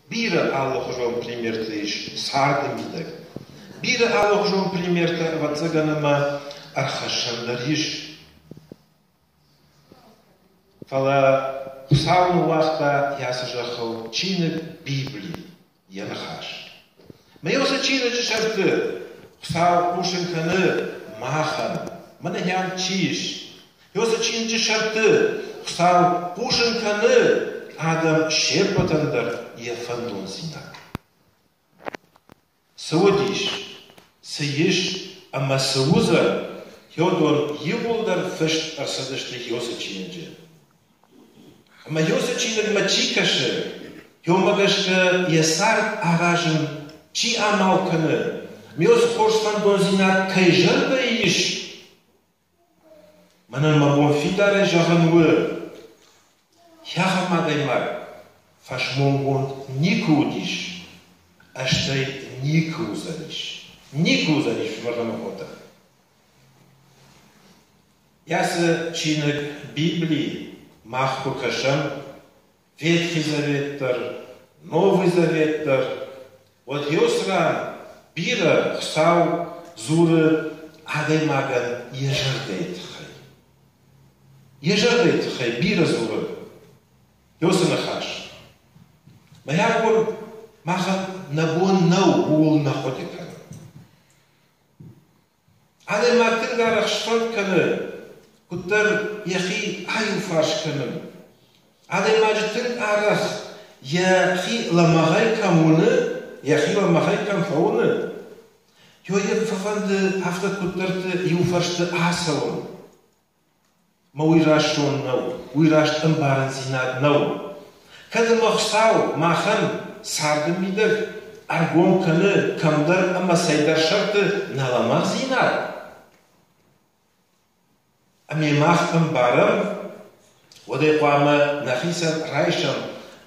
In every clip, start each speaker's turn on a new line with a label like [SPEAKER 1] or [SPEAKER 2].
[SPEAKER 1] Бирӕ алыхуызон примертӕ ис царды мидӕг. Бирӕ алыхуызон примертӕ, ӕвӕццӕгӕн, ӕмӕ ӕрхӕссӕн дӕр ис. Фӕлӕ Хуыцау ныууагъта йӕ ацы зӕххыл чиныг Библи, йӕ ныхас. Мӕ уыцы чиныджы сӕрты Хуыцау хъусын кӕны махӕн, мӕнӕ йӕм чи ис. Уыцы чиныджы сӕрты Хуыцау хъусын кӕны адӕм се ппӕтӕн дӕр йӕ фӕндондзинад. Цы уыдис, цы ис ӕмӕ цы уыдзӕн, уыдон иууылдӕр фыст ӕрцыдысты Иосы чиныджы. Ӕмӕ Иосы чиныгмӕ чи кӕсы, уымӕ гӕсгӕ йӕ цард аразын чи амал кӕны, Иосы хорз фӕндондзинад кӕй зӕрдӕйы ис, Мӕнӕн мӕ бон фидарӕй зӕгъын у, ахӕм адӕймаг фӕсмонгонд никуы уыдис, ӕстӕй никуы уыдзӕнис. Никуы уыдзӕнис фсымӕртӕ хотӕ. Ацы чиныг Библи мах куы кӕсӕм, Ветхий Завет дӕр, Новый Завет дӕр, уӕд Иосран бирӕ Хуыцау дзуры адӕймагӕн йӕ зӕрдӕйы тыххӕй. Йӕ зӕрдӕйы тыххӕй бирӕ дзуры Иосы ныхас. Мӕ абон махӕн нӕ бон нӕу ууыл нӕ хъуыды кӕнын. Адӕймаг тынг арӕх сфӕнд кӕны куыддӕр йӕхи аиуфарс кӕнын. Адӕймаджы тынг арӕх йӕхи лӕмӕгъӕй кӕм уыны, йӕхи лӕмӕгъӕй кӕм фӕуыны, йӕ фӕфӕнды афтӕ куыддӕрты иуфӕрсты ацӕуын. Мӕ уый рӕстон нӕу, уый раст ӕмбарындзинад нӕу. Кӕд ӕмӕ Хуыцау махӕн царды мидӕг ӕргом кӕны кӕмдӕр ӕмӕ цӕйдӕр сӕрты нӕ лӕмӕгъдзинад, ӕмӕ мах ӕмбарӕм, уӕд ӕй хъуамӕ нӕхицӕн райсӕм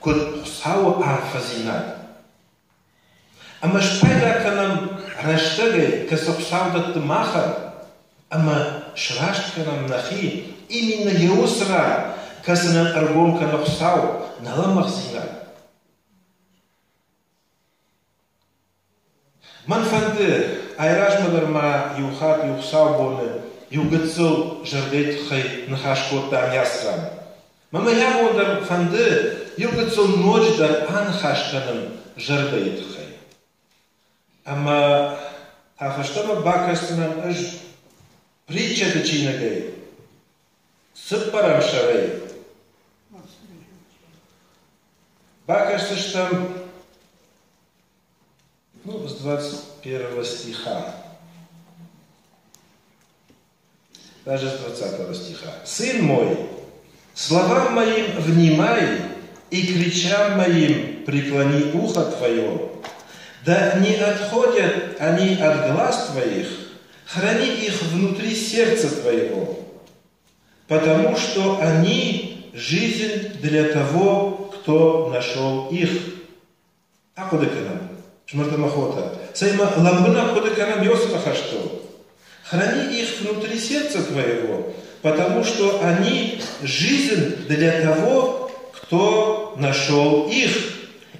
[SPEAKER 1] куыд Хуыцауы арфӕдзинад. Ӕмӕ спайда кӕнӕм рӕстӕгӕй, кӕцы Хуыцау дӕтты махӕн, ӕмӕ сраст кӕнӕм нӕхи, именно йӕ уыцы ран, кӕцы нын ӕргом кӕны Хуыцау, нӕ лӕмӕгъдзинад. Мӕн фӕнды, айразмӕ дӕр ма иу хатт иу хуыцаубоны иу гыццыл зӕрдӕйы тыххӕй ныхас кодтам Ясран. Мӕ мӕ абон дӕр фӕнды иу гыццыл ноджыдӕр аныхас кӕнын зӕрдӕйы тыххӕй. Ӕмӕ та фӕстӕмӕ бакӕсдзынӕн ӕз притчӕты чиныгӕй, цыппӕрӕм сӕрӕй. Бакӕсдзыстӕм ну, с 21 стиха. Даже с 20 стиха. «Сын мой, словам моим внимай и к речам моим преклони ухо твое, да не отходят они от глаз твоих, храни их внутри сердца твоего, потому что они жизнь для того, кто нашел их». Ахъуыды кӕнӕм, фсымӕртӕ хотӕ, цӕй-ма лӕмбынӕг хъуыды кӕнӕм Иосифы ныхӕстыл. Храни их внутри сердца твоего, потому что они жизнь для того, кто нашел их,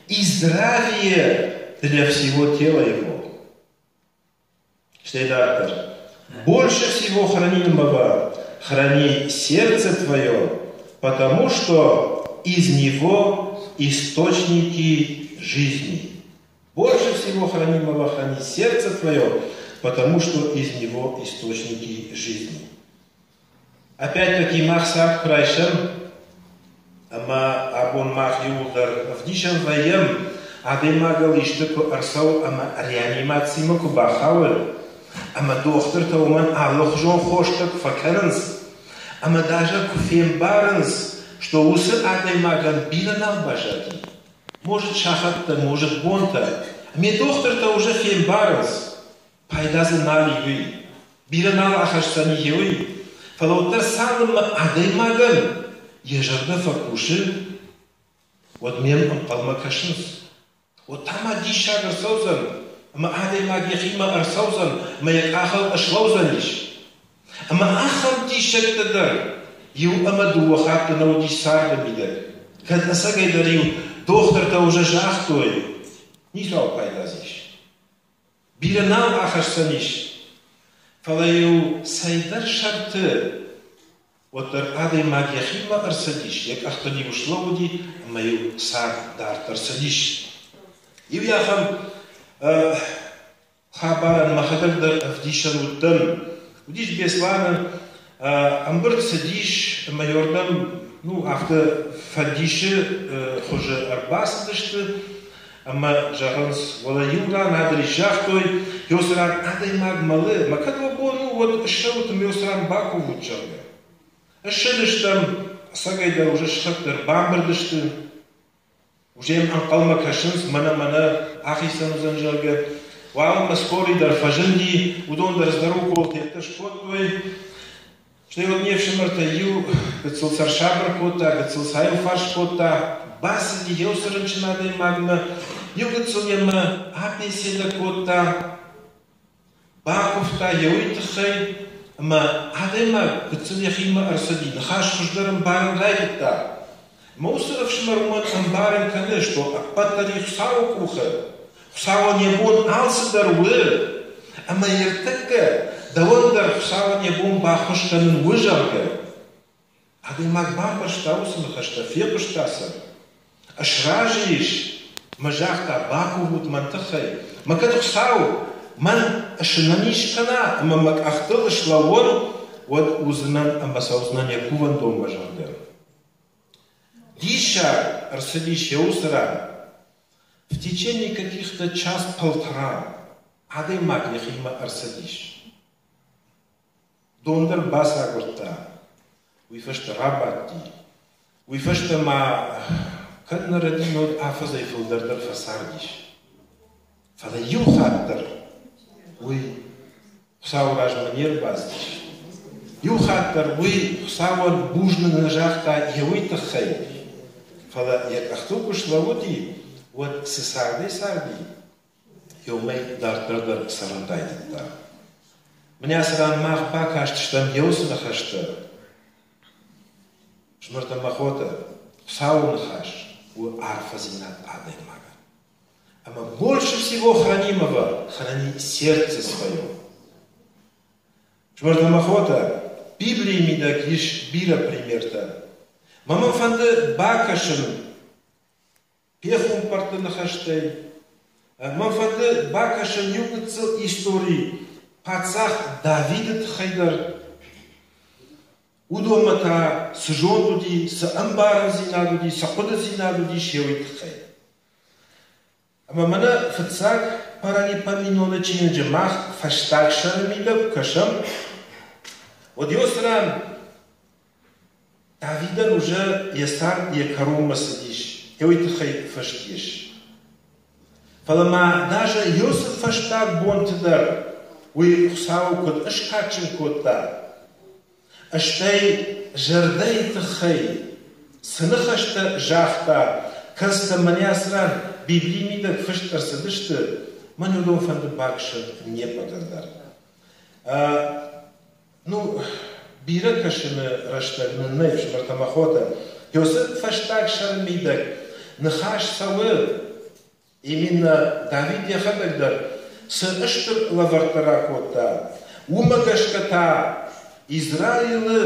[SPEAKER 1] и здравие для всего тела его. Стӕй дарддӕр. Больше всего хранимого храни сердце твое, потому что из него источники жизни. Больше всего хранимого храни сердце твое, потому что из него источники жизни. Опять-таки мах цард куы райсӕм, ӕмӕ абон мах иууылдӕр ӕвдисӕн вӕййӕм, адӕймагыл исты куы ӕрцӕуы ӕмӕ реанимацимӕ куы бахауы, ӕмӕ дохтыртӕ уымӕн алыхуызон хостӕ куы фӕкӕнынц, ӕмӕ даже куы фембарынц, что уыцы адӕймагӕн бирӕ нал баззади, может сахӕттӕ, может бонтӕ, ӕмӕ дохтыртӕ уже фембарынц, пайда дзы нал и уый, бирӕ нал ахӕсдзӕни уый, фӕлӕ уӕддӕр цалынмӕ адӕймагӕн йӕ зӕрдӕ фӕкусы, уӕд мӕм ӕнхъӕлмӕ кӕсынц. Уӕд та ма диссаг ӕрцӕудзӕн, ӕмӕ адӕймаг йӕхимӕ ӕрцӕудзӕн ӕмӕ йӕ къахыл слӕудзӕнис. Ӕмӕ ахӕм диссӕгтӕ дӕр иу ӕмӕ дыууӕ хатты нӕ уыдис царды мидӕг. Кӕд ӕцӕгӕйдӕр-иу дохтыртӕ Дохтыртӕ уже загътой, ницуал пайда дзы ис. Бирӕ нал ахӕсдзӕн ис, фӕлӕ-иу цӕйдӕр сӕрты уӕддӕр адӕймаг йӕхимӕ ӕрцыдис, йӕ къӕхтыл-иу слӕууыди ӕмӕ-иу цард дарддӕр цыдис. Иу ахӕм хабарӕн мӕхӕдӕг дӕр ӕвдисӕн уыдтӕн. Уыдис Беслӕны ӕмбырд цыдис ӕмӕ уырдӕм ну, афтӕ фӕдисы хуызы ӕрбацыдысты ӕмӕ зӕгъынц, уӕлӕ иу ран адрис загътой, еуцы ран адӕймаг мӕлы, мӕ кӕд уӕ бон у, уӕд ссӕут ӕмӕ еуцы ран бакувут, зӕгъгӕ. Ссыдыстӕм, ӕцӕгӕйдӕр уже сыхӕгтӕ ӕрбамбырд сты, Уже йӕм ӕнхъӕлмӕ кӕсынц, мӕнӕ-мӕнӕ ахицӕн уыдзӕн, зӕгъгӕ. Уалынмӕ скорый дӕр фӕзынди, уыдон дӕр здоровы уколтӕ скодтой. Стӕй уӕд не фсымӕртӕй иу гыццыл сӕрсабыр кодта, гыццыл сӕ кодта, бацыди еуцы рынчын адӕймагмӕ, иу гыццыл йемӕ абеседӕ кодта, Бакуывта йӕ уый тыххӕй, ӕмӕ адӕймаг гыццыл йӕхимӕ ӕрцыди, ныхас хуыздӕр ӕмбарын райдыдта. Ӕмӕ уыцы ӕфсымӕр уымӕн ӕмбарын кӕны, что ӕппӕт дӕр и Хуыцауы къухы. Хуыцауӕн йӕ бон алцыдӕр у, ӕмӕ ӕртӕккӕ дӕуӕн дӕр Хуыцауӕн йӕ бон баххуыс кӕнын у, зӕгъгӕ. Адӕймаг бамбӕрста уыцы ныхӕстӕ, фехъуыста сӕ. Сразы ис мӕ загъта, бакувут мӕн тыххӕй. Мӕ кӕд Хуыцау мӕн сынӕниз кӕна ӕмӕ мӕ къӕхтыл слӕууон, уӕд уыдзынӕн ӕмӕ цӕудзынӕн йӕ кувӕндонмӕ, зӕгъгӕ. Диссаг ӕрцыдис йӕ уыцы ран. В течение каких-то час-полтора адӕймаг йӕхимӕ ӕрцыдис. Дон дӕр бацагуырдта, уый фӕстӕ рабадти. Уый фӕстӕ ма кӕд нӕ рӕдинод афӕдзӕй фылдӕр дӕр фӕцардис. Фӕлӕ иу хатт дӕр уый Хуыцауы размӕ не рбацыдис. Иу хатт дӕр уый Хуыцауӕн бузныг нӕ загъта йӕ уый тыххӕй. Фӕлӕ йӕ къӕхтыл куы слӕууыди, уӕд цы цардӕй царди, Еумӕй дарддӕр дӕр цӕрын райдыдта. Мӕнӕ цы ран мах бакастыстӕм йӕ уыцы ныхӕстӕ, Фсымӕртӕ мӕ хотӕ, Хуыцауы ныхас у арфӕдзинад адӕймагӕн. Ӕмӕ больше всего хранимого храни сердце свое. Фсымӕртӕ мӕ хотӕ, Библийы мидӕг ис бирӕ примертӕ. Мӕ мӕм фӕнды бакӕсын Пехуымпарты ныхӕстӕй мӕ фӕнды бакӕсын иу гыццыл истори паддзах Давиды тыххӕй дӕр. Уыдонмӕ та цы зонд уыди, цы ӕмбарындзинад уыди, цы хъуыдыдзинад уыди се уый тыххӕй. Ӕмӕ мӕнӕ фыццаг Паралипоменоны чиныджы мах фӕстаг сӕры мидӕг кӕсӕм, уӕд Иосы ран Давидӕн уже йӕ цард йӕ кӕронмӕ цыдис, йӕ уый тыххӕй фыст ис. Фӕлӕ ма даже Иосиф фӕстаг бонты дӕр уый Хуыцауы куыд скадджын кодта, стӕй зӕрдӕйы тыххӕй цы ныхӕстӕ загъта, кӕцытӕ мӕнӕ ацы ран Библийы мидӕг фыст ӕрцыдысты, мӕн уыдон фӕнды бакӕсын не ппӕтӕн дӕр. Ну, бирӕ кӕсыны рӕстӕг нын нӕй, ӕфсымӕртӕ мӕ хотӕ. Иосиф фӕстаг сӕры мидӕг ныхас цӕуы, именно Давид йӕхӕдӕг дӕр цы стыр лӕвӕрттӕ ракодта, уымӕ гӕсгӕ та Израилы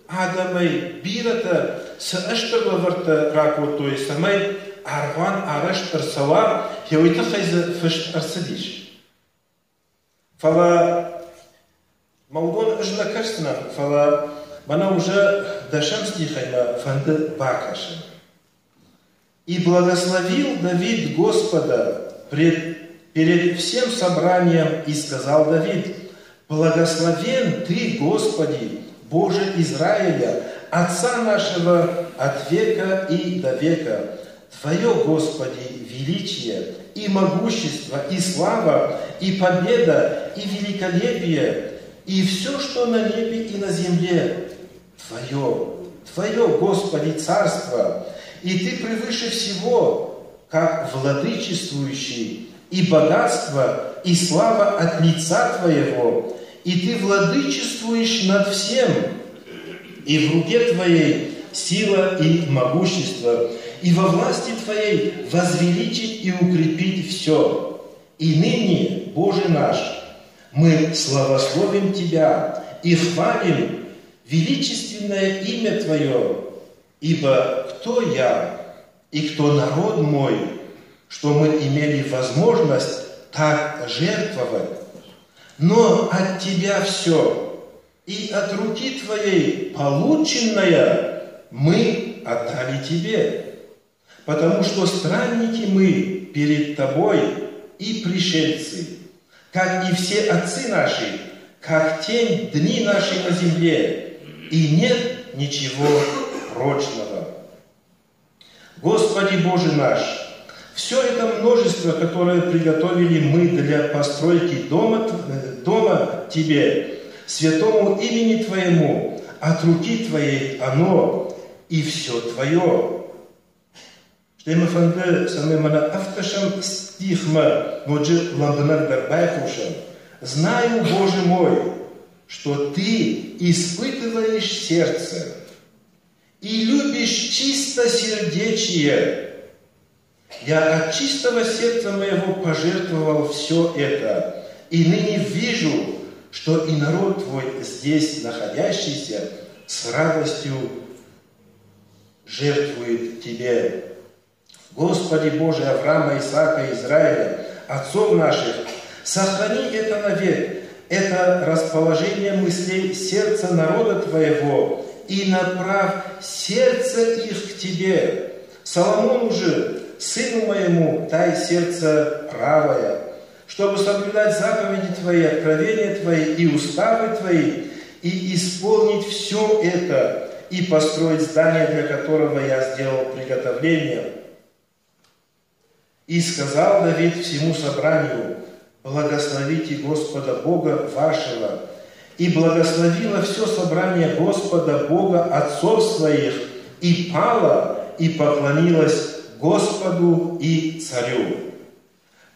[SPEAKER 1] адӕмӕй бирӕтӕ цы стыр лӕвӕрттӕ ракодтой, цӕмӕй аргъуан арӕзт ӕрцӕуа, уый тыххӕй дзы фыст ӕрцыдис. Фӕлӕ мӕ уыдон ӕз нӕ кӕсдзынӕн, фӕлӕ мӕнӕ уже дӕсӕм стихӕй мӕ фӕнды бакӕсын. «И благословил Давид Господа пред, перед всем собранием, и сказал Давид, Благословен Ты, Господи, Боже Израиля, Отца нашего от века и до века. Твое, Господи, величие и могущество, и слава, и победа, и великолепие, и все, что на небе и на земле, Твое, Твое, Господи, царство, и Ты превыше всего, как владычествующий, и богатство, и слава от лица Твоего, и Ты владычествуешь над всем, и в руке Твоей сила и могущество, и во власти Твоей возвеличить и укрепить все. И ныне, Боже наш, мы славословим Тебя и хвалим величественное имя Твое, ибо кто я и кто народ мой, что мы имели возможность так жертвовать? Но от Тебя все, и от руки Твоей полученное мы отдали Тебе, потому что странники мы перед Тобой и пришельцы, как и все отцы наши, как тень дни наши на земле, и нет ничего прочного. Господи Боже наш, все это множество, которое приготовили мы для постройки дома, дома Тебе, святому имени Твоему, от руки Твоей оно, и все Твое. Стӕй мӕ фӕнды, цӕмӕй мӕнӕ ӕвддӕсӕм стихмӕ ноджы лӕмбынӕгдӕр байхъусӕм. Знаю, Боже мой, что Ты испытываешь сердце и любишь чистосердечие. Я от чистого сердца моего пожертвовал все это, и ныне вижу, что и народ твой здесь находящийся с радостью жертвует тебе. Господи Боже Авраама, Исаака и Израиля, отцов наших, сохрани это навек, это расположение мыслей сердца народа Твоего, и направь сердце их к Тебе. Соломону же, сыну моему, дай сердце правое, чтобы соблюдать заповеди Твои, откровения Твои и уставы Твои, и исполнить все это, и построить здание, для которого я сделал приготовление. И сказал Давид всему собранию: благословите Господа Бога вашего. И благословило все собрание Господа Бога отцов своих, и пало, и поклонилось Господу и царю.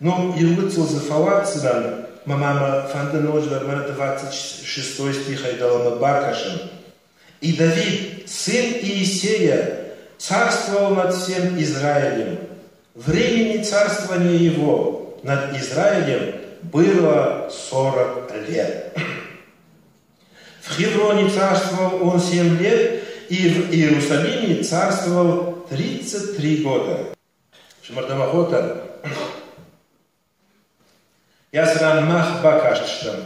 [SPEAKER 1] Ну, иу гыццыл дзы фӕуадздзынӕн, мӕ ма мӕ фӕнды ноджыдӕр мӕнӕ 26 стихӕй дӕлӕмӕ бакӕсын. И Давид, сын Иисея, царствовал над всем Израилем. Времени царствования его над Израилем было 40 лет. В Хевроне царствовал он 7 лет, и в Иерусалиме царствовал 33 года. Фсымӕртӕ мӕ хотӕ, ацы ран мах бакастыстӕм,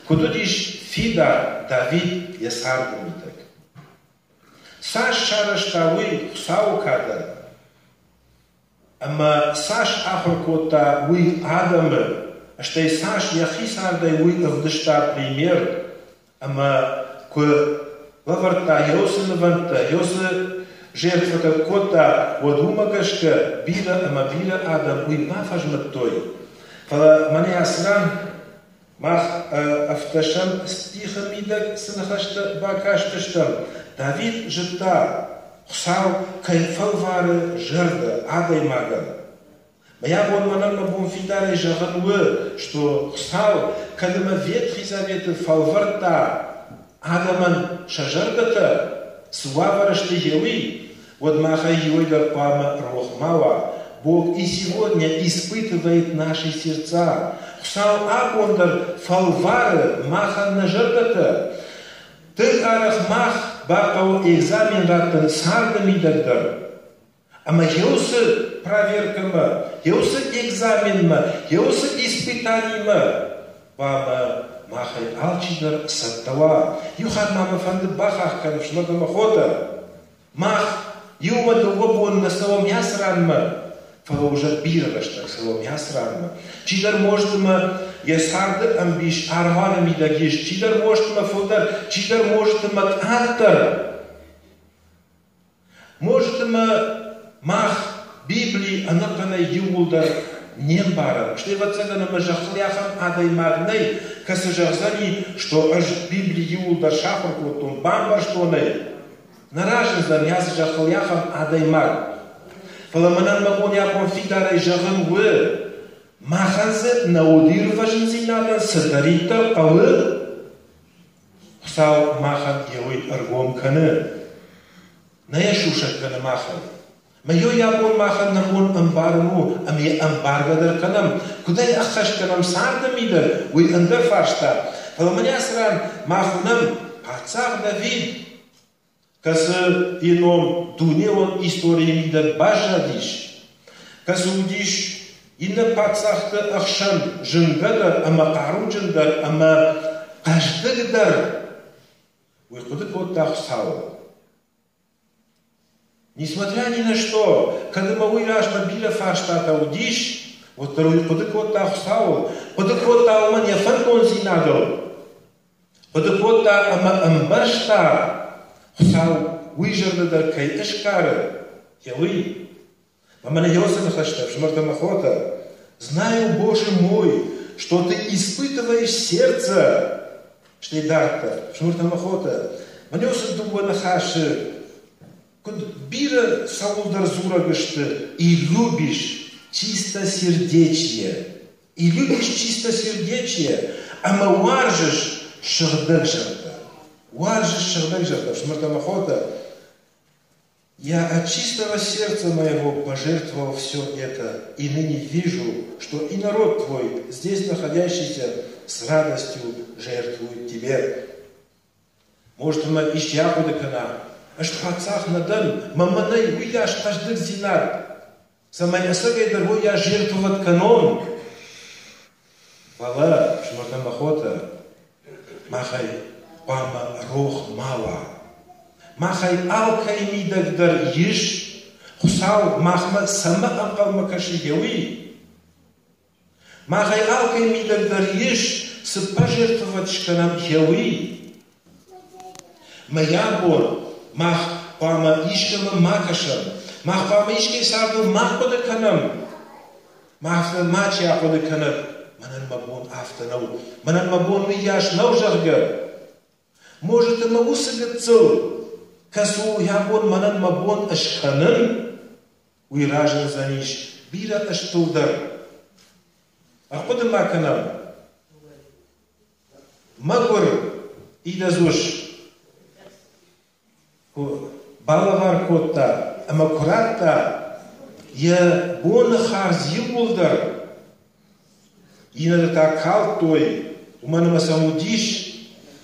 [SPEAKER 1] куыд уыдис фидар Давид йӕ царды мидӕг. Цас сарӕзта уый Хуыцауы кадӕн, ӕмӕ цас ахуыр кодта уый адӕмы, стӕй цас йӕхи цардӕй уый ӕвдыста пример, ӕмӕ куы лӕвӕрдта йӕ уыцы нывӕндтӕ, йӕ уыцы жертвӕтӕ кодта, уӕд уымӕ гӕсгӕ бирӕ ӕмӕ бирӕ адӕм уый бафӕзмыдтой. Фӕлӕ мӕнӕ ацы ран мах ӕвддӕсӕм стихы мидӕг цы ныхӕстӕ бакастыстӕм, Давид зыдта, Хуыцау кӕй фӕлвары зӕрдӕ адӕймагӕн. Мӕ бон мӕнӕн мӕ бон фидарӕй зӕгъын у, что Хуыцау кӕд ӕмӕ Ветхий Заветы фӕлвӕрдта адӕмӕн сӕ зӕрдӕтӕ, цы уавӕры сты гъеуый, уӕд махӕй иуӕй дӕр хъуамӕ рох ма уа. Бог и сегодня испытывает наши сердца. Хуыцау абон дӕр фӕлвары махӕн нӕ зӕрдӕтӕ. Тынг арӕх мах бахъӕуы экзамен раттын царды мидӕг дӕр. Ӕмӕ уыцы проверкӕмӕ, уыцы экзаменмӕ, уыцы испытанимӕ хъуамӕ махӕй алчидӕр цӕттӕ уа. Иу хатт ма мӕ фӕнды бахахх кӕнын, фсымӕртӕ мӕ хотӕ. Мах иумӕ дыууӕ бон нӕ цӕуӕм ацы ранмӕ, фӕлӕ уже бирӕ рӕстӕг цӕуӕм ацы ранмӕ. Чидӕр может ӕмӕ йӕ царды ӕмбис аргъуаны мидӕг ис, чидӕр может ӕмӕ фылдӕр, чидӕр может ӕмӕ къаддӕр. Может ӕмӕ мах Библи ӕнӕхъӕнӕй иууылдӕр не мбарӕм. Стӕй, ӕвӕццӕгӕн, ӕмӕ зӕххыл ахӕм адӕймаг нӕй, кӕцы зӕгъдзӕни, что ӕз Библи иууылдӕр сахуыр кодтон, бамбӕрстон ӕй. Нӕ разындзӕн ацы зӕххыл ахӕм адӕймаг. Фӕлӕ мӕнӕн мӕ бон абон фидарӕй зӕгъын у, махӕн дзы нӕ удирвӕзындзинадӕн цыдӕриддӕр хъӕуы, Хуыцау махӕн йӕ уый ӕргом кӕны. Нӕ йӕ сусӕг кӕны махӕй. Мӕ йӕ бон махӕн нӕ бон ӕмбарын у, ӕмӕ йӕ ӕмбаргӕ дӕр кӕнӕм, куыд ӕй ӕххӕст кӕнӕм царды мидӕг, уый ӕндӕр фарста. Фӕлӕ мӕнӕ ацы ран мах уынӕм, паддзах Давид, кӕцы йӕ ном дунеон историйы мидӕг баззадис, кӕцы уыдис иннӕ паддзӕхты ӕхсӕн зынгӕдӕр ӕмӕ хъаруджындӕр ӕмӕ хъӕздыгдӕр, уый хъуыды кодта Хуыцауыл. Несмотря ни на что, кӕд ӕмӕ уый размӕ бирӕ фарстатӕ уыдис, уӕддӕр уый хъуыды кодта Хуыцауыл, хъуыды кодта уымӕн йӕ фӕндондзинадыл, хъуыды кодта ӕмӕ ӕмбӕрста, Хуыцау уый зӕрдӕ дӕр кӕй ысгары, йӕ уый. Ӕмӕ нӕ Иосы ныхӕстӕ, ӕфсымӕртӕ ӕмӕ хотӕ, знаю, Боже мой, что ты испытываешь сердце, стӕй дарддӕр, ӕфсымӕртӕ ӕмӕ хотӕ, мӕнӕ уыцы дыууӕ ныхасы куыд бирӕ цӕуылдӕр дзурӕг сты, и любишь чистосердечие, и любишь чистосердечие, ӕмӕ уарзыс сыгъдӕг зӕрдӕ. Уарзыс сыгъдӕг зӕрдӕ, ӕфсымӕртӕ ӕмӕ хотӕ, Я от чистого сердца моего пожертвовал все это, и ныне вижу, что и народ твой, здесь находящийся, с радостью жертвует тебе. Может, ӕмӕ исчи ахъуыды кӕна, ӕз паддзах нӕ дӕн, мӕ мӕнӕй уыйас хъӕздыгдзинад, цӕмӕй ӕцӕгӕйдӕр уыйас жертвовать кӕнон. Фӕлӕ, фсымӕртӕ мӕ хотӕ, махӕй хъуамӕ рох ма уа. Махӕй алкӕй мидӕг дӕр ис, Хуыцау махмӕ цӕмӕ ӕнхъӕлмӕ кӕсы, уый. Махӕй алкӕй мидӕг дӕр ис, цы пожертвовать скӕнӕм, уый. Мӕ бон мах хъуамӕ искӕмӕ ма кӕсӕм, мах хъуамӕ искӕй цардыл ма хъуыды кӕнӕм. Мах мачи ахъуыды кӕнӕд, мӕнӕн мӕ бон афтӕ нӕу, мӕнӕн мӕ бон уыйас нӕу, зӕгъгӕ. Может, ӕмӕ уыцы гыццыл, кӕцы у йӕ бон мӕнӕн мӕ бон скӕнын, уый разындзӕнис бирӕ стылдӕр. Ӕрхъуыды ма кӕнӕм, мӕгуыр идӕдз ус куы балӕвар кодта ӕмӕ куы радта йӕ боны хардз иууылдӕр, иннӕтӕ та калдтой, уымӕн ӕмӕ сӕм уыдис,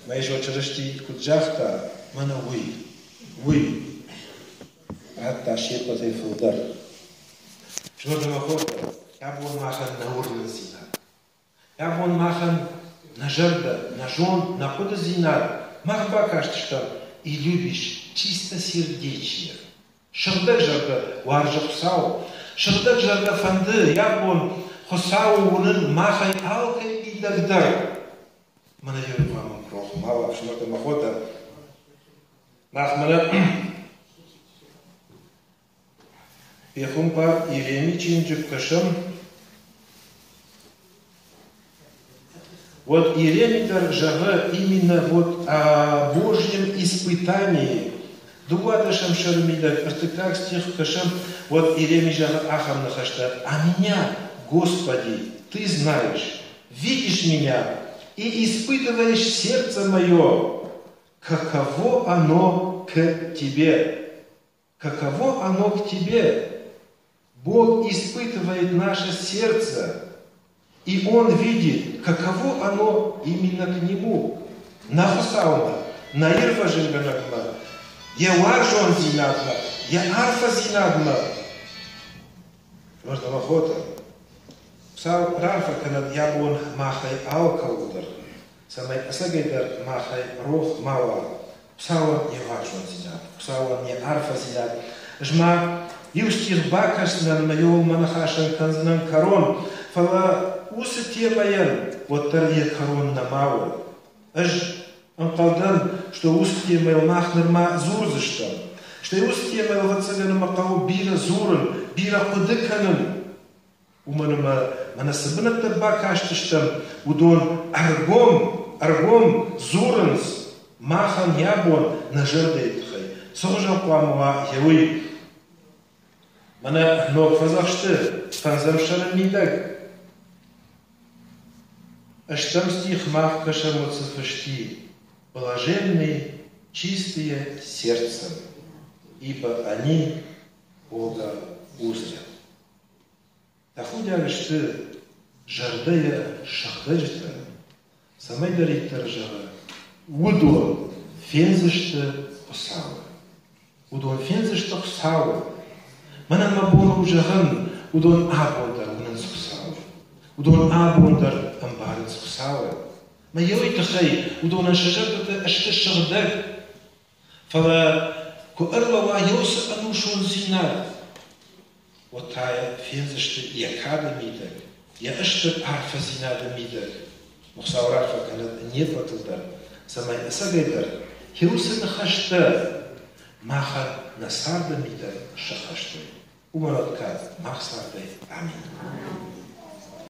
[SPEAKER 1] Йесо Чырысти куыд загъта, мӕнӕ уый, уый радта се ппӕтӕй фылдӕр. Зӕрдӕ мӕ кодта, абон махӕн нӕ уырнындзинад. Абон махӕн нӕ зӕрдӕ, нӕ зонд, нӕ хъуыдыдзинад мах бакастыстӕм и любишь чистосердечие. Сыгъдӕг зӕрдӕ уарзы Хуыцау. Сыгъдӕг зӕрдӕ фӕнды йӕ бон Хуыцауы уынын махӕй алкӕй мидӕг дӕр. Мӕнӕ йӕ хъуамӕ рох ма уа, ӕфсымӕртӕ мӕ хотӕ. Мах мӕнӕ Пехуымпар Иереми чиныджы куы кӕсӕм, уӕд Иереми дӕр зӕгъы именно вот о Божьем испытании. Дыууадӕсӕм сӕры мидӕг ӕртыккаг стих кӕсӕм, уӕд Иереми зӕгъы ахӕм ныхӕстӕ: «А меня, Господи, Ты знаешь, видишь меня и испытываешь сердце мое, каково оно к Тебе». Каково оно к тебе? Бог испытывает наше сердце, и Он видит, каково оно именно к Нему. Нӕ Хуыцаумӕ, нӕ Ирвӕзынгӕнӕгмӕ, йӕ уарзондзинадмӕ, йӕ арфӕдзинадмӕ. Зӕрдӕмӕ хотӕ, Хуыцау раарфӕ кӕнӕд йӕ бон махӕй алкӕуыл дӕр, цӕмӕй ӕцӕгӕйдӕр махӕй рох ма уа Хуыцауӕн йе уарзондзинад, Хуыцауӕн йӕ арфӕдзинад. Ӕз ма иу стих бакӕсдзынӕн ӕмӕ иуыл мӕ ныхасӕн кӕндзынӕн кӕрон, фӕлӕ уыцы темӕйӕн уӕддӕр йӕ кӕрон нӕма у. Ӕз ӕнхъӕлдӕн, что уыцы темӕйыл мах нырма дзурдзыстӕм. Стӕй уыцы темӕйыл, ӕвӕццӕгӕн, ӕмӕ хъӕуы бирӕ дзурын, бирӕ хъуыды кӕнын. Уымӕн ӕмӕ мӕнӕ цы бынӕттӕ бакастыстӕм, уыдон ӕргом, ӕргом дзурынц махӕн йӕ бон нӕ зӕрдӕйы тыххӕй. Цы хуызӕн хъуамӕ уа йӕ уый? Мӕнӕ ног фӕдзӕхсты фӕндзӕм сӕры мидӕг ӕстӕм стих мах кӕсӕм уыцы фысти: «Блаженны чистые сердцем, ибо они Бога узрят. Тӕхудиаг сты зӕрдӕйӕ сыгъдӕджытӕ, цӕмӕйдӕриддӕр зӕгъы, уыдон фендзысты Хуыцауы. Уыдон фендзысты Хуыцауы. Мӕнӕн мӕ бон у зӕгъын, уыдон абон дӕр уынынц Хуыцауы. Уыдон абон дӕр ӕмбарынц Хуыцауы. Мӕ уый тыххӕй уыдонӕн сӕ зӕрдӕтӕ сты сыгъдӕг. Фӕлӕ куы ӕрлӕууа уыцы ӕнусондзинад, уӕд та йӕ фендзысты йӕ кады мидӕг, йӕ стыр арфӕдзинады мидӕг. Хуыцау раарфӕ кӕнӕд не ппӕтыл дӕр, цӕмӕй ӕцӕгӕйдӕр уыцы ныхӕстӕ махӕн нӕ царды мидӕг сӕххӕст уой. Уымӕн уӕд кад мах цардӕй. Аминь.